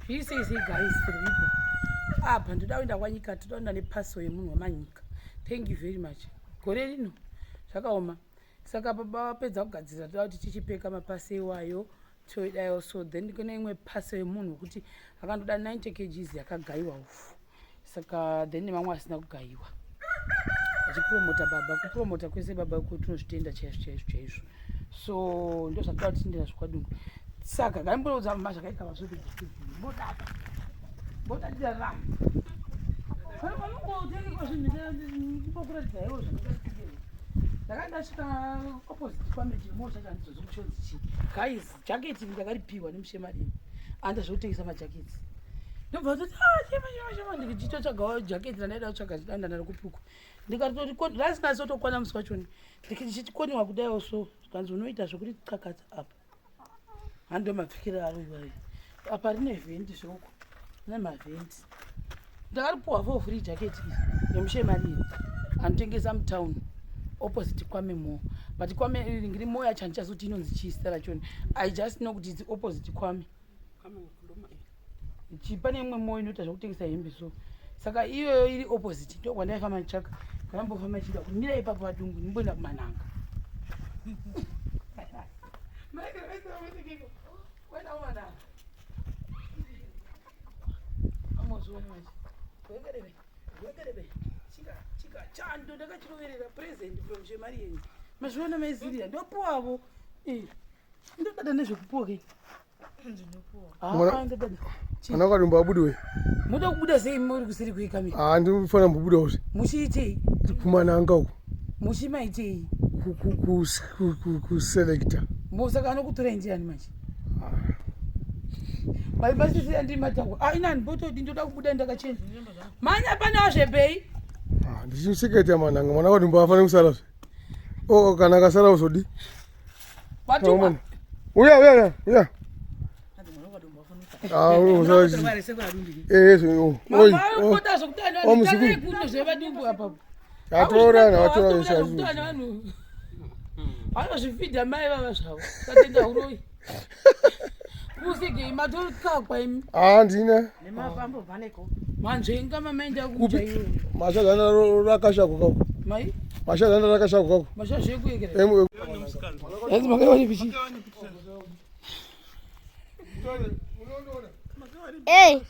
Zviri sei sei guys for the people. Apa ndoda kuenda kwanyika, toda kuenda nepaso yemunhu wamanyika. Thank you very much. Gore rino zvakaoma. Saka baba vapedza kugadzirira toda kuti tichipeka mapasi iwayo toidayo so then kune imwe paso yemunhu wekuti akandoda 90 kgs yakagaiwa ufu. Saka then nemamwe asina kugayiwa. Achipromota baba, kupromota kwese baba tinozvitenda chaizvo chaizvo chaizvo. So ndozvatoda kuti tiende nazvo kwadungu. Saka ngaimboudza mama zvakaita vazviri mbodada. Mbodadira ra. Kana vanongotenga zvinhu ndimbokuratidza iwo zvakaita. Ndakanga ndasvika opposite kwaMeji mo chacho handizozi kuchonzi chii. Guys, jacket iri ndakaripiwa nemushemadini. Anda zvekutengesa majaketi. Ndobva vatoti ah chema chema chema ndichitotsvagawo jacket randaida kutsvaga chidanda ndari kupuku. Ndikatoti rasina sotokwana musi wachoni. Ndichitikoniwa kudaiwo so zvikanzi unoita zvekuti qakatsa apa. Hando mapfekero aro iwayo. Apa rine vhendi zveuko. Rine mavhendi. Ndakaripuwa for free jacket iri nemushemadini. Anotengesa mutown opposite Kwame Mo. But Kwame iri Mo yacho handichazoti inonzi chii zita rachoni. I just know kuti it's opposite Kwame. Chi pane imwe mo inoita zvekutengesa hembe so. Saka iyoyo iri opposite ndo kwandaifamba ndichitsvaka. Ndakambofamba ndichida kumira ipapo padungu ndimboenda kumananga. Wenda kumananga. Chando ndakachiroverera present from Shemarians. Mazviona maiziria ndopuwavo. Eh. Ndodada nezvekupuwa ke. Mwana wakadumba abude we. Muda kubuda sei muri kusiri kuikamira? Ah ndinofanira mbubuda uzi. Muchiitei? Kumananga uko. Muchimaitei? Ku selector. Saka anokutorai ndiani manje? Maibasisi andiri matangwa. Ah inani botodi ndoda kubuda ndakachena. Manya pane wazvebei. Ah ndichiseketa mananga mwana wakadumba afanira kusara zve. Oh kana akasara uzodi. Watumwa. Uya uya uya uya. Ah uya. Eh eh oi. Oh muzukuru. Atora na atora zvacho. Vanozvifidha mai vava zvavo. Katenda uroyi. Kusege matokakwa imi. Ah ndine. Nemafambo vaneko. Manzvenga mamaenda kuja iwe. Mashazana rakashako kako. Mai? Mashazana rakashako kako. Mashazha ekuekera. Yanzi makaiwa pichi. Hey.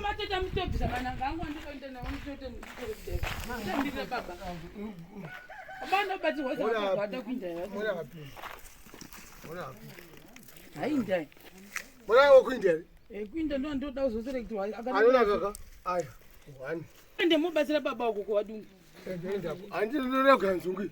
Mateta mutobvisa mananga angu andikaenda nawo mutote mutambirira baba. Baba ndobatsirwa saka kuinda. Haindai. Mwana wokuinda here? Eh, kuinda ndo ndoda kuzoselectwa. Anoona kaka. Aya. One. Ende mobatsira baba uko kuvadungu. Ende ende apo. Handinoda kuganzungu.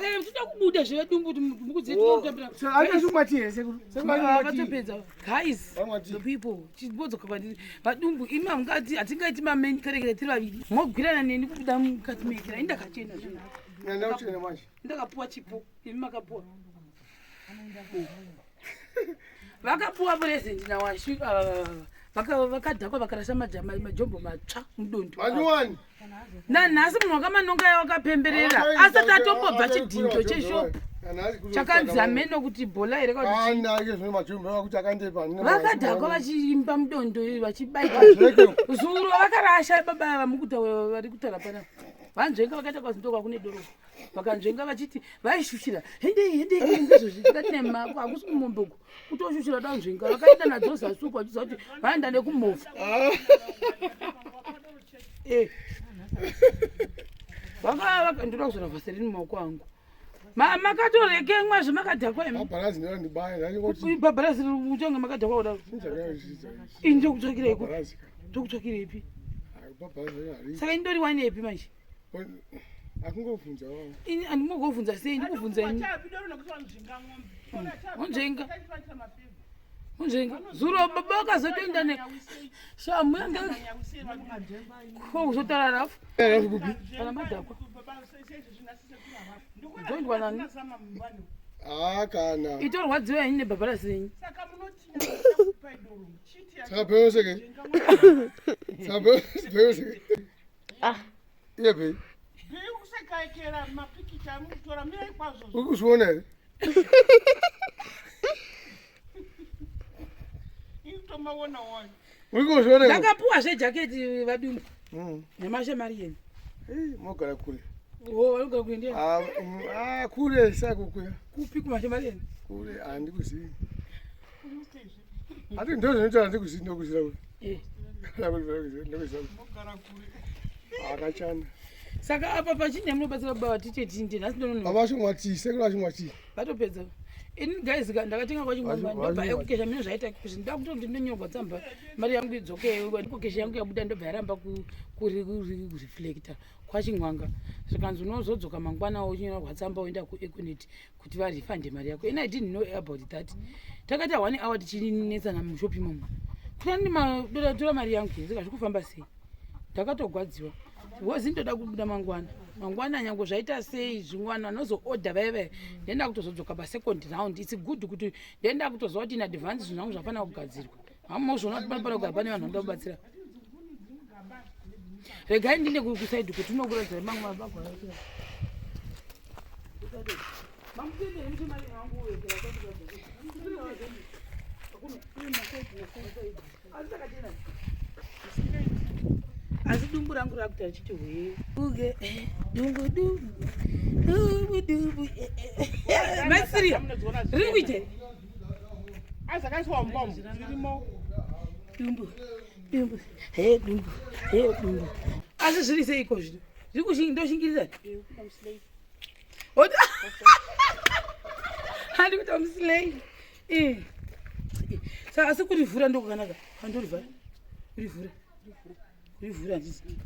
Eh, muchida kubuda zvevadungu kuti mukudziitambira. Handisi here sekuru. Vatopedza. Guys, the people, chibodzoka kwandiri. Vadumbu imi hamungati hatingaiti mameni kerekere tiri vaviri. Mogwirana neni kubuda mukati mekera. Ini ndakachena zvino. Ndakachena manje. Ndakapuwa chipo. Imi makapuwa. Vakapuwa present nawashi vakadhakwa vakarasha majombo matsva mudondo. Nanhasi munhu wakamanonga ya wakapemberera asati atombobva chidhindo cheshopu chakanzi hameno kuti bhola here vakadhakwa vachiimba mudondo vachibaita zuro vakarasha baba vamukutaura vari kutaura panapa vanzvenga vakaita kwazindoka kune doro vakanzvenga vachiti vaishushira hendei hendei ndizvo tikati nemako hakusi kumombe uku kutoshushira danzvenga vakaenda nadzo zasi uku vachiziva kuti vaenda nekumovha eh. vaka ndoda kuzora vaserini mumaoko angu makatorekemwa zvemakadhakwa imibhabharazi utonge makadhakwa kudaro ini ndokutsvakireiko ndokutsvakireipi saka indori wanepi manje Akungobvunza wao. Ini andimugobvunza sei ndikubvunza ini. Unzvenga. Unzvenga. Zuro baba akazotoenda ne shamu yange ko kuzotaura rafu. Rafu kupi? Kana madhakwa. Joindwa nani? Ah kana. Itorwadziwa ini nebhabhara senyu. Saka Saka seke. Saka peyo seke. Ah. Iye bei. Bei kusekaekera mapikicha amukutora mirai kwazvo. Uri kuzviona here? Ndakapuwa zvejaketi vadumbu nemashamari yenu. Mogara kure. Oh, vanogara kure ndiani? Ah, ah, kure sako kuya. Kupi kumashamari yenu? Kure handikuzivi. Ati ndo zvinoita handikuzivi ndokuziva kure. Eh. Ndokuziva kure. Akachana. Saka apa pachine munobatsira baba vatiche tinde nhasi ndonono. Avashomwa tii, sekuru vashomwa tii. Vatopedza. Ini guys ka ndakatenga kwachingomba ndobva ekukesha mino zvaita kuti ndakuto ndinonyorwa tsamba mari yangu idzoke ndikokesha yangu yabuda ndobva yaramba kureflecta kwachingwanga zvikanzi unozodzoka mangwana wochinyorwa tsamba woenda kueconet kuti varefande mari yako and I didn't know about that. Takaita 1 hour tichinetsana mushop imomo. Kuti tora mari yangu here saka zvikufamba sei? Ndakatogwadziwa. Because ndoda kubuda mangwana. Mangwana nyange zvaita sei zvingwana vanozoorder vaya vaya. Ndenda kutozodzoka pa second round. It's good kuti ndenda kutoziva kuti in advance zvinhu zvangu zvafanira kugadzirwa. Hamuzviona kuti panofana kugara pane vanhu vanoda kubatsira. Regai ndinde kusaidi kuti unokuratidza mamwe mabagwa acho. Asi dumbu rangu rakuita richiti hwee. Uge dumbu dumbu dumbu dumbu. Maisiria riri kuita Azakaiswa mumba zvirimo. Dumbu dumbu he dumbu he dumbu. Asi zviri seiko zvino? Zviri kundoshingirira. Handi kuita muslay. Eh. Saka asi kurivhura ndokukanaka. Andorivhara. Kurivhura. Kurivhura handiti.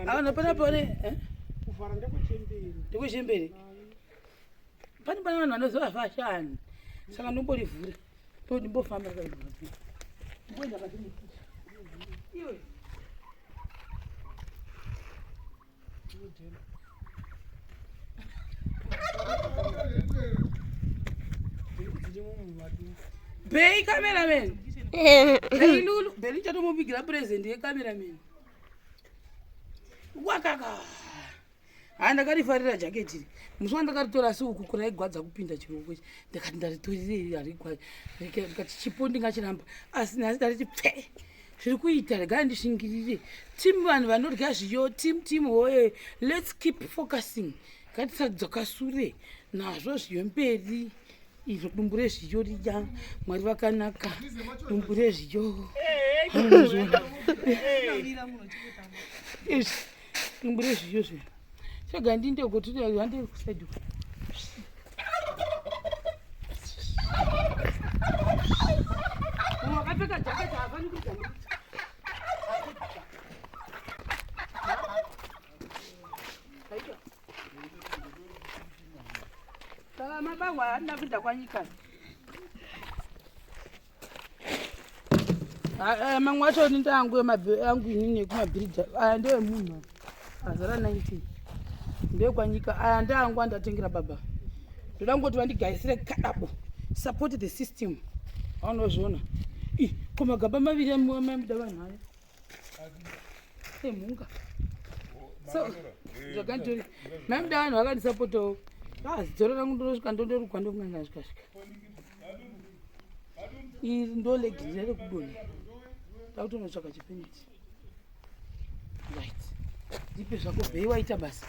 Avana pana pane eh? Kuvhara ndekwechembere. Ndekwechembere. Pane pane vanhu vanoziva fashani. Saka ndomborivhura. Ndombofamba ndakavhura. Ndimboenda pachine. Iwe. Bei cameraman. Bei Lulu, Bei ndichatomuvigira present yecameraman. Wakaka. Haa ndakarifarira jaketi iri. Musi wandakaritora asi uku kuraigwadza kupinda chiroko ichi. Ndakati ndaritorire harigwadzi. Ndikati chipo ndingachiramba. Asi nhasi ndariti pfe. Zviri kuita regai ndishingirire. Team vanhu vanorya zviyo, team team hoye. Let's keep focusing. Ngatisadzoka sure nazvo zviyo mberi. Izvo dumbu rezviyo riya. Mwari vakanaka. Dumbu rezviyo. Izvi dumbu rezviyo zviya. Chega ndinde uko tiri hande kuside uko. Munhu wakapfeka jacket haafani kuita nekuti. Saka mabahwa haana kuenda kwanyika. Mamwe acho ndangu angu inini ekumabhiridha aya ndeemunhu azara 19 ndeekwanyika aya ndeangu andatengera baba. Ndoda kungoti vandigaisire kadabo. Support the system. Aunozviona. Ih, ko magaba maviri amamuda vanhu aya. Emhunga. So, zvakanditori. Mamuda vanhu vakandisapotawo. Ah, zidzoro rangu ndorosvika ndondorugwa ndokunganga zvikasvika. Iri ndo leg rekudonha. Ndakutonotsvaka chipeneti. Right. Ndipe zvako bhei waita basa.